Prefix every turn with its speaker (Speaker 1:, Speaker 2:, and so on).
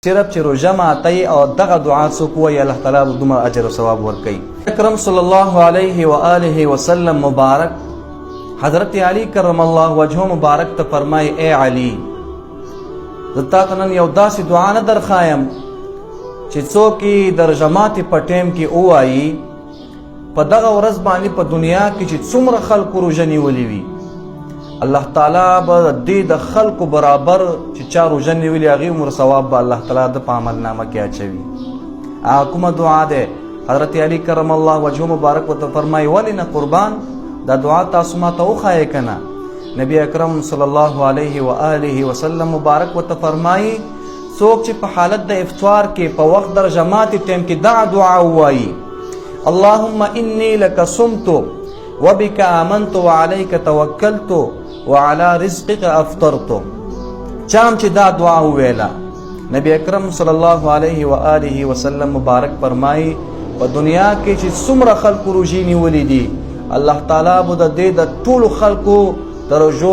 Speaker 1: صرف چې روژه ماتوي او دغه دعا څوک ووایي، الله تعالی به دومره اجر او ثواب ورکوي. اکرم صلی الله علیه و آله وسلم مبارک حضرت علی کرم الله وجهه مبارک ته فرمایي: ای علی، زه تا ته نن یو داسې دعا نه درښایم چې څوک یې د روژه ماتې په ټایم کې ووایي، په دغه ورځ باندې په دنیا کې چې څومره خلکو روژه نیولې وي، الله تعالی به دې د خلکو برابر چې چا روژه نیولې، هغې عمر ثواب به الله تعالی د په عمل نامه کې اچوي؟ هغه کومه دعا ده؟ حضرت علی کرم الله وجهه مبارک ورته فرمایي: ولې نه قربان، دا دعا تاسو ما ته وښایئ که نه؟ نبی اکرم صلی الله علیه و آله وسلم مبارک ورته فرمایي: څوک چې په حالت د افطار کې، په وخت د جماعت ټیم کې دا دعا ووایي: اللهم انی لک صمت وبك آمنت وعليك توکلت وعلى رزقك افطرت، چام چې دا دعا وویله، نبی اکرم صلی الله علیه و آله وسلم مبارک فرمایي، په دنیا کې چې څومره خلکو روژې نیولې دي، الله تعالی به د دې د ټولو خلکو د روژو